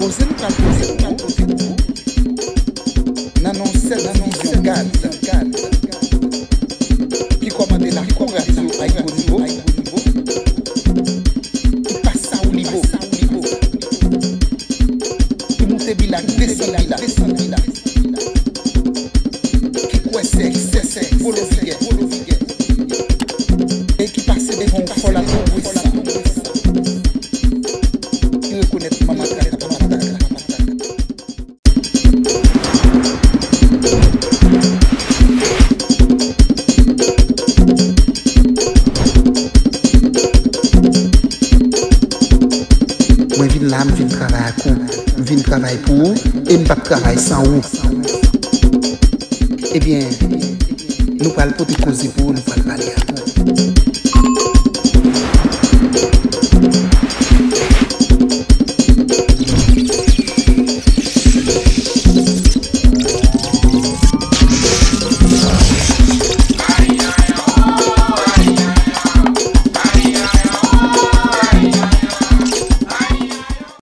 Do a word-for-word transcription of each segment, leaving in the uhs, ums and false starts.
Koze nou pral poze pou ou nan non sèt divizyon gad ki kòmande lakou radyo Ayibo Nibo, ki pase Saouli Bo, ki moute Bilak, desann Bilak, ki kwè sè, sè, sè, volo vigè, e ki pase devan yon fò lakou pwisan, ki rekonèt manman kaka, papa kaka. Mwen vin la, m vin travay ak ou. M vin travay pou ou, e m p ap travay san ou. Ebyen, nou pral pote koze pou ou, nou pral pale ak ou.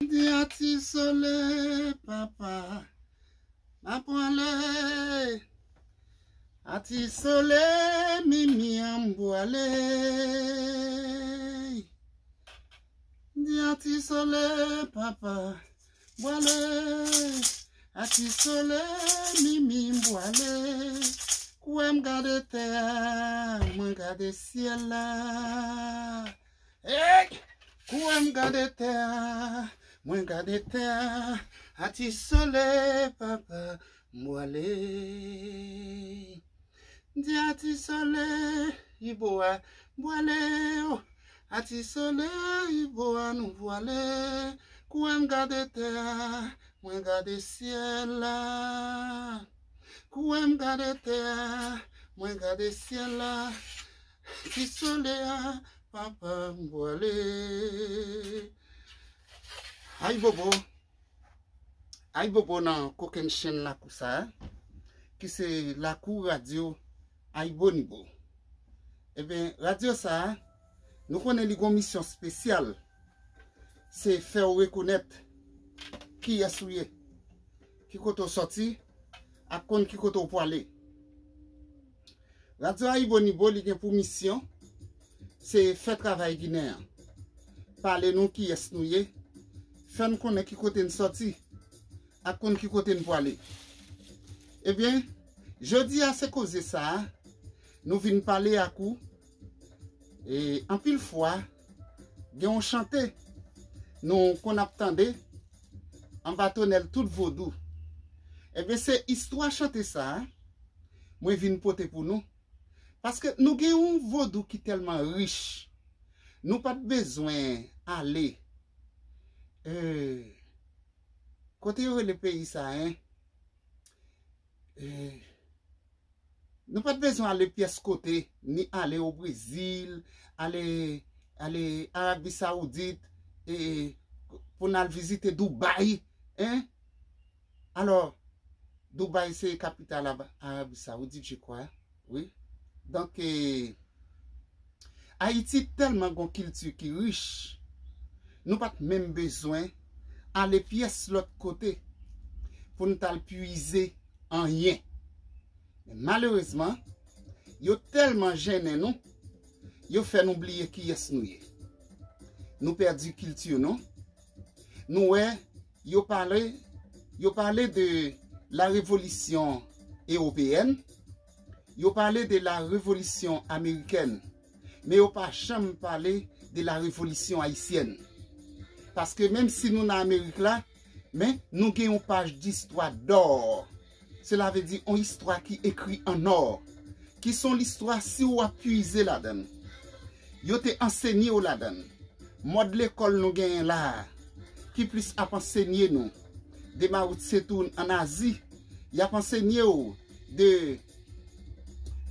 Di a Ti Solèy, papa, m a pwale. A Ti Solèy, Mimi an m pwale. Di a Ti Solèy, papa, m pwale. A Ti Solèy, Mimi m pwale. Kouwè m gade tè a, mwen gade syèl la. Hey! Kouwè m gade tè a, mwen gade tè a. A Ti Solèy, papa, m pwale. Di a Ti Solèy, Ibo a, m pwale, o. A Ti Solèy, Ibo a, nou pwale. Kouwè m gade tè a, mwen gade syèl la. Kouwè m gade tè a, mwen gade syèl la. Ti Solèy a, papa m pwale. Ayibobo. Ayibobo nan kokennchenn lakou sa a, ki se lakou radyo Ayibo Nibo. Ebyen, radyo sa a, nou konnen li gon misyon espesyal. Se fè w rekonèt kiyès ou ye, ki kote w sòti, ak konn ki kote w pwale. Radyo Ayibo Nibo, li gen pou misyon, se fè travay Ginen an. Pale nou kiyès nou ye, fè n konnen ki kote n sòti, ak konn ki kote n pwale. Ebyen, jodi a se koze sa a, nou vin pale ak ou. E anpil fwa, gen yon chante nou konn ap tande anba tonèl tout vodou. Ebyen, se istwa chante sa a, mwen vin pote pou nou. Paske nou gen yon vodou ki tèlman rich, nou pa t bezwen ale, e, kote yo rele peyi sa a, en? E, nou pa t bezwen ale pyès kote, ni ale o Brezil, ale, ale Arabi Sawoudit, e, pou n al vizite Dubaï, en? Alò, Dubaï se kapital Ab-, Arabi Sawoudit, je crois. Wi. Donk, e, Ayiti tèlman gon kilti ki rich, nou pa t menm bezwen ale pyès lòt kote pou n t al pwize anyen. Men malerezman, yo tèlman jennen nou, yo fè nou bliye kiyès nou ye. Nou pèdi kilti nou. Nou wè, yo pale, yo pale de la révolution européenne, yo pale de la révolution américaine, men yo pa janm pale de la révolution haïtienne. Paske menm si nou nan Amerik la, men nou gen yon paj distwa dò. Sela vle di yon istwa ki ekri an nò, ki se yon istwa si w ap pwize ladan l. Yo te ansenye w ladan l. Mòd lekòl nou genyen la a, ki plis ap ansenye nou de Mao Tse-tung ann Azi, y ap ansenye w de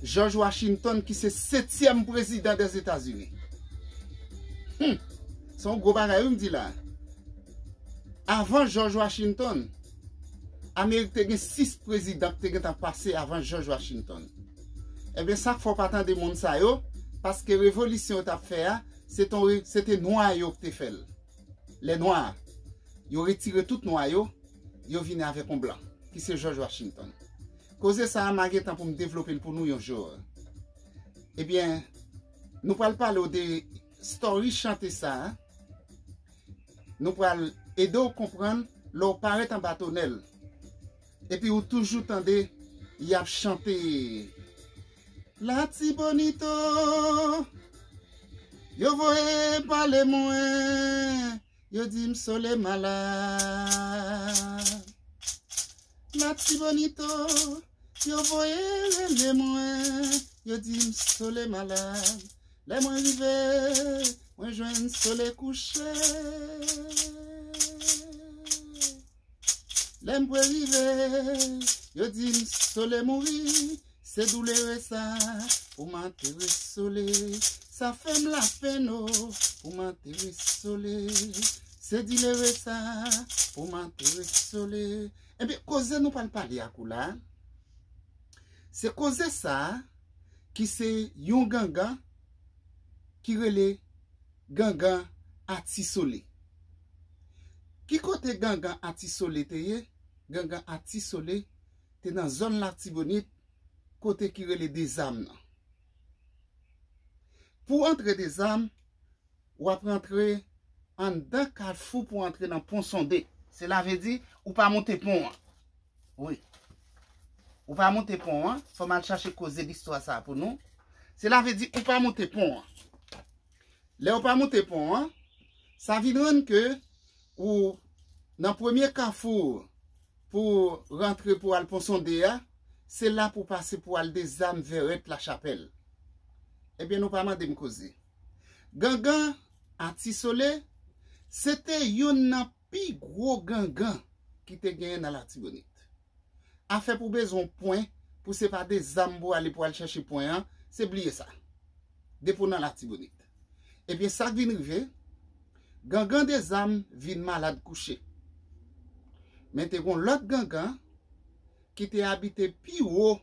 George Washington, ki se setyèm prezidan Dèzetazini. Hmm. Se yon gwo bagay, wi, m di la. Avan George Washington, Amerik te gen sis prezidan ki te gentan pase avan George Washington. Ebyen, sa k fè w pa tande moun sa yo, paske revolisyon yo t ap fè a, se t on re-, se te nwa yo ki te fè l. Lè nwa. yo retire tout nwa yo, yo vini avèk yon blan, ki se George Washington. Koze sa a, m a gen tan pou m devlope l pou nou yon jou. Ebyen, nou pral pale w de story chante sa a. Nou pral ede w konprann lè w parèt anba tonèl. Epi ou toujou tande y ap chante. Latibonito, yo voye pale mwen, yo di m Sole malad. Latibonito, yo voye rele mwen, yo di m Sole malad. Lè mwen rive, mwen jwenn Sole kouche. Lè m pre rive, yo di m Sole mouri. Se doulere sa pou m antere Sole. Sa fè m lapenn o pou m antere Sole. Se dilere sa pou m antere Sole. Ebyen, koze nou pral pale ak ou la, se koze sa ki se yon gangan ki rele gangan Ati Sole. Ki kote gangan Ati Sole te ye? Gangan Ati Sole te nan zòn Latibonit, kote ki rele Dezam nan. Pou antre Dezam, w ap rantre anndan Kafou pou antre nan Pon Sonde. Sela vle di, ou pa monte pon an. Wi. Ou pa monte pon an, fò m al chache koze listwa sa a pou nou. Sela vle di, ou pa monte pon an. Lè ou pa monte pon an, sa vin rann ke ou nan premye kafou pou rantre pou al Pon Sonde a, se la pou pase pou al Dezam, Vèrèt, Lachapèl. Ebyen, nou pa mande m koze. Gangan Ati Sole, se te youn nan pi gwo gangan ki te genyen nan Latibonit. Afè pou bezwen pwen, pou se pa Dezam pou ale pou al chèche pwen an, se bliye sa. Depi w nan Latibonit. Ebyen, sa k vin rive, gangan Dezam vin malad kouche. Men te gon lòt gangan ki te abite pi wo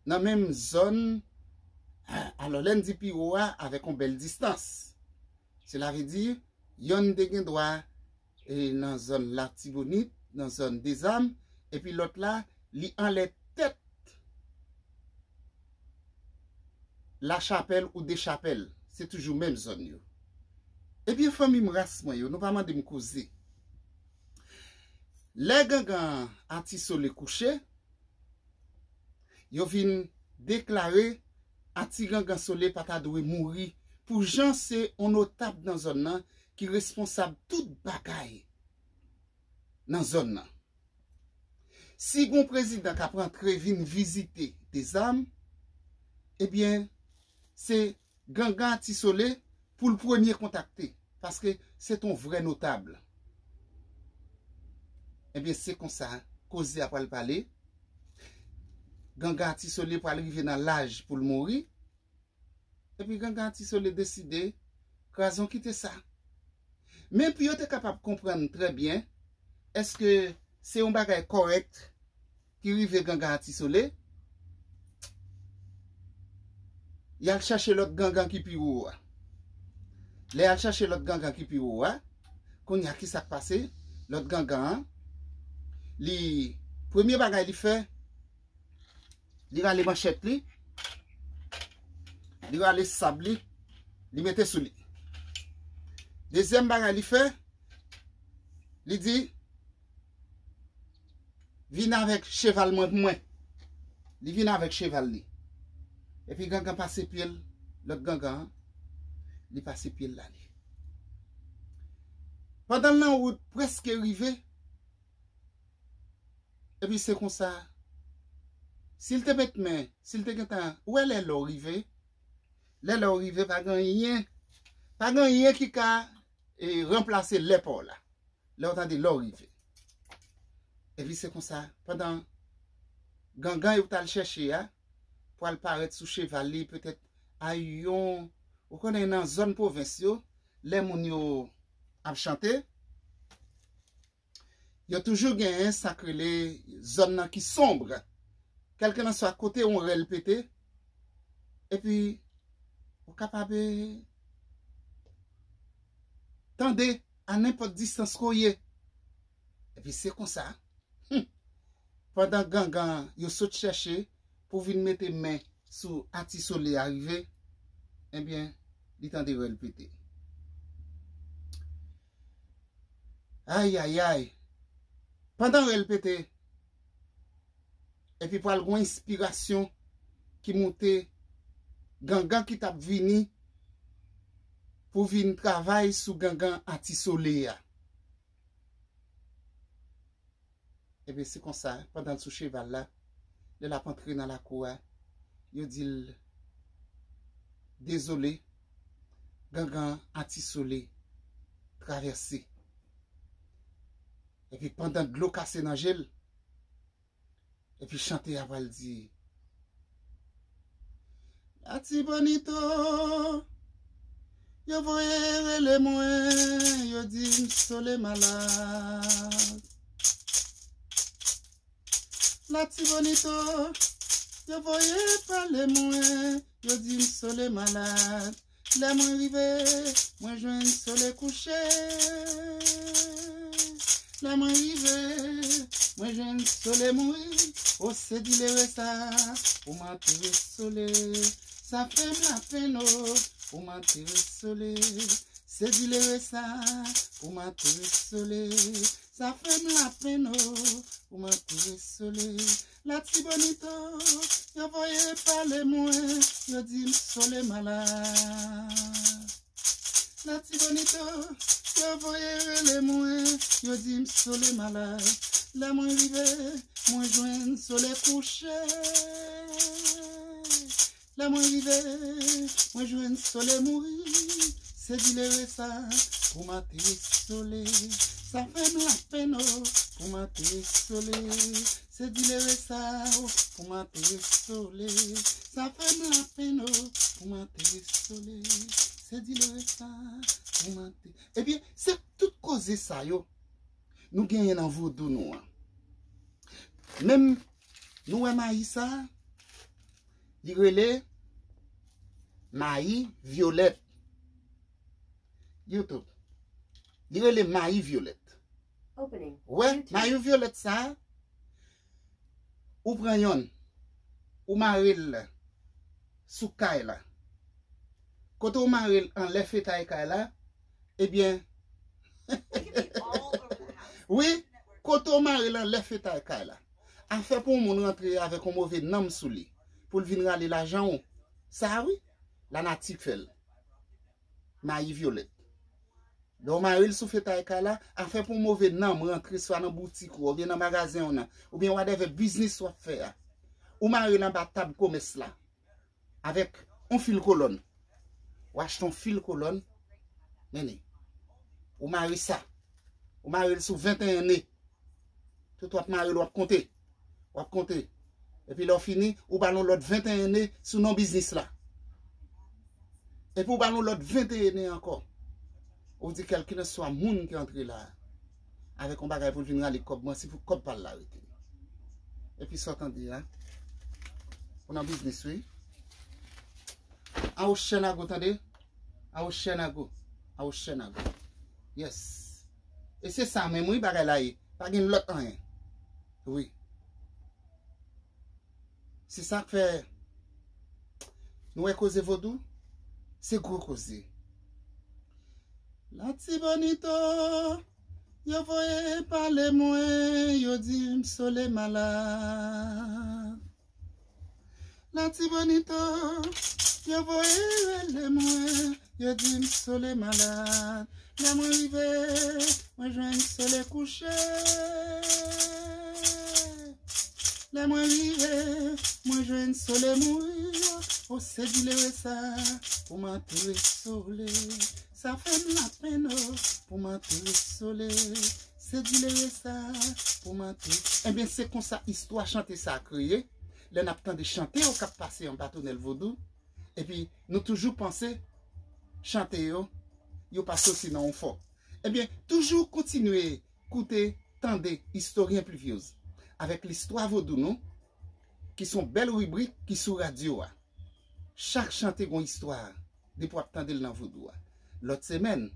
nan menm zòn. Alò, lè n di pi wo a, avèk yon bèl distans. Sela vle di, yonn te gen dwa e nan zòn Latibonit, nan zòn Dezam, epi lòt la, li anlè tèt Lachapèl ou Dechapèl. Se toujou menm zòn yo. Ebyen, fanmi m, ras mwen yo, nou pa mande m koze. Lè gangan Ati Sole kouche, yo vin deklare Ati Gangan Sole pa ta dwe mouri pou jan se yon notab nan zòn nan ki responsab tout bagay nan zòn nan. Si gon prezidan k ap rantre vin vizite Dezam, ebyen, se gangan Ati Sole pou l premye kontakte, paske se t on vrè notab. Ebyen, se konsa koze a pral pale. Gangan Ati Sole pral rive nan laj pou l mouri. Epi gangan Ati Sole deside kraze yon kite sa. Men pou yo te kapab konprann trè byen, èske se yon bagay kòrèk ki rive gangan Ati Sole? Y al chache lòt gangan ki pi wo a. Lè y al chache lòt gangan ki pi wo a, kounye a, ki sa k pase? Lòt gangan an, li, premye bagay li fè, li rale manchèt li, li rale sab li, li mete sou li. Dezyèm bagay li fè, li di, "Vin avèk cheval mwen pou mwen." Li vin avèk cheval li. Epi gangan pase pye l, lòt gangan an, li pase pye l l ale. Pandan l nan wout, prèske rive, epi se konsa, si l te met men, si l te gentan, ou wè lè lè w rive, lè lè w rive, pa gen anyen, pa gen anyen ki ka, e, ranplase lè pa w la. Lè w tande lè w rive. Epi se konsa, pandan gangan yo t al chèche a, pral parèt sou cheval li, petèt a yon, ou konnen nan zòn pwovens yo, lè moun yo ap chante, yo toujou genyen sa k rele zòn nan ki sonb. Kèlkelanswa kote yon rèl pete, epi ou kapab, eh, tande a nenpòt distans ke w ye. Epi se konsa, hmm, pandan gangan yo sot chèche pou vin mete men sou Ati Sole a rive, ebyen, li tande rèl pete. Ayayay! Pandan rèl pete, epi pral gen yon enspirasyon ki moute, gangan ki t ap vini pou vin travay sou gangan Ati Sole a. Ebyen, se konsa, pandan l sou cheval la, lè l ap antre nan lakou a, yo di l, dezole, gangan Ati Sole travèse. Epi pandan dlo kase nan je l, epi chante a pral di, Latibonito, yo voye rele mwen, yo di m Sole malad. Latibonito, yo voye pale mwen, yo di m Sole malad. Lè mwen rive, mwen jwenn Sole kouche. Lè mwen rive, mwen jwenn Sole mouri. O, se dilere sa pou m antere Sole. Sa fè m lapenn, o, pou m antere Sole. Se dilere sa pou m antere Sole. Sa fè m lapenn, o, pou m antere Sole. Latibonito, yo voye pale mwen, yo di m Sole malad. Latibonito, yo voye rele mwen, yo di m Sole malad. Lè mwen rive, mwen jwenn Sole kouche. Lè mwen rive, mwen jwenn Sole mouri. Se dilere sa pou m antere Sole. Sa fè m lapenn, o, pou m antere Sole. Se dilere sa, o, pou m antere Sole. Sa fè m lapenn, o, pou m antere Sole. Se dilere sa, pou m antere. Ebyen, se tout koze sa yo nou genyen nan vodou nou an. Menm nou wè mayi sa, li rele mayi vyolèt. YouTube. Li rele mayi vyolèt. Opening. Wè, YouTube. Mayi vyolèt sa, ou pran yonn, ou mare l sou kay la. Kote ou mare l anlè fetay kay la, ebyen, wi, kote ou mare l anlè fetay kay la. Afè pou yon moun rantre avèk yon move nanm sou li, pou l vin rale lajan w. Sa wi, lanati k fè l. Mayi vyolèt. Lè w mare l sou fetay kay la, afè pou yon move nanm rantre swa nan boutik ou, oubyen nan magazen w nan, oubyen whatever biznis w ap fè a. Ou mare l anba tab komès la. Avèk yon fil kolòn. Ou achte yon fil kolòn, mennen. Ou mare sa. Ou mare l sou venteyen ne. Tout w ap mare l, w ap konte. W ap konte. Epi lè w fini, ou ba l yon lòt venteyen ne sou non biznis la. Epi ou ba l yon lòt venteyen ne ankò. Ou di kèlkelanswa moun ki antre la a, avèk yon bagay pou l vin rale kòb mwen, se pou kòb pa l la rete. Epi sa w tande a, ou nan biznis wi. Awo chènago, tande? Awo chènago. Awo chènago. Yes. E se sa menm wi bagay la ye. Pa gen lòt anyen. Wi. Se sa k fè nou wè koze vodou, se gwo koze. Latibonito, yo voye pale mwen, yo di m Sole malad. Latibonito, yo voye rele mwen, yo di m Sole malad. Lè mwen rive, mwen jwenn Sole kouche. Lè mwen rive, mwen jwenn Sole mouri. O, se dilere sa pou m antere Sole. Sa fè m lapenn, o, pou m antere Sole. Se dilere sa pou m antere. Ebyen, se konsa istwa chante sa a kreye. Lè n ap tande chante yo k ap pase anba tonèl vodou, epi nou toujou panse chante yo, yo pa soti nan yon fò. Ebyen, toujou kontinye koute, tande Istoryen Pluviose avèk listwa vodou nou, ki se yon bèl ribrik ki sou radyo a. Chak chante gon istwa, depi w ap tande l nan vodou a. Lòt semèn,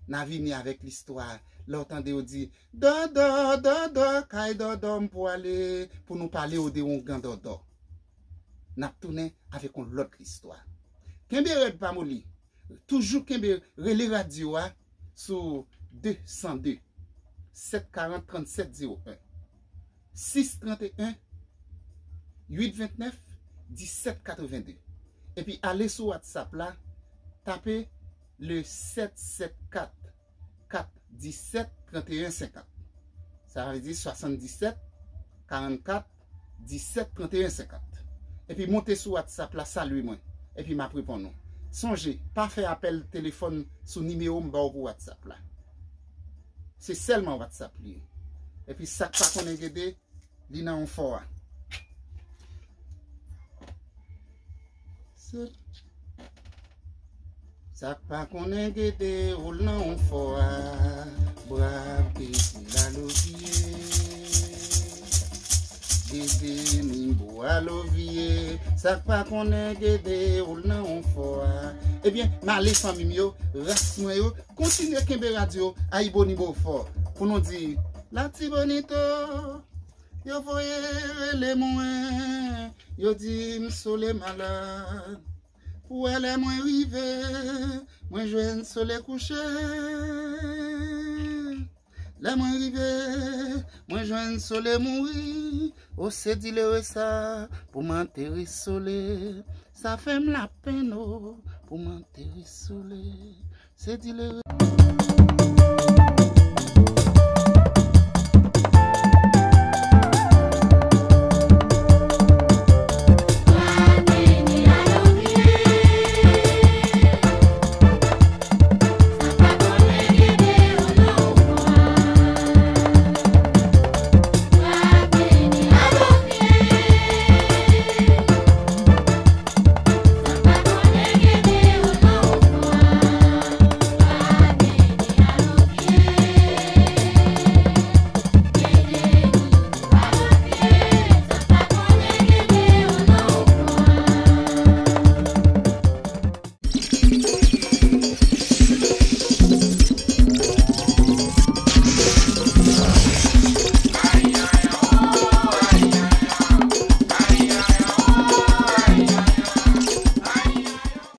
N a vini avèk listwa. Lè w tande yo di, dòdò, dòdò, kay dòdò m pou ale, pou nou pale w de oungan dòdò. N ap tounen avèk yon lòt listwa. Kenbe rèd pa moli. Toujou kenbe, rele radyo a sou de san de, sèt karant, trannsèt zewo en, sis tranteyen, uit ventnèf, disèt katreven de. Epi ale sou WhatsApp la, tape le sèt sèt kat, kat disèt, tranteyen senkant. Sa vle di swasanndisèt, karannkat, disèt, tranteyen senkant. Epi monte sou WhatsApp la, salye mwen. Epi m ap reponn ou. Sonje, pa fè apèl telefòn sou nimewo m ba w pou WhatsApp la. Se sèlman WhatsApp li ye. Epi sa k pa konnen gede, li nan yon fò a. Se Sa k pa konnen gede woul nan yon fò a, brav gede la lovye. Gede nimbo a lovye. Sa k pa konnen gede woul nan yon fò a. Ebyen, m ale fanmi m yo, ras mwen yo, kontinye kenbe radyo Ayibonibofò pou nou di, Latibonito, yo voye rele mwen, yo di m sole malad. Pou wè lè mwen rive, mwen jwenn sole kouche. Lè mwen rive, mwen jwenn sole mouri. O se dilere sa pou m antere sole. Sa fè m lapenn o pou m antere sole. Se dilere.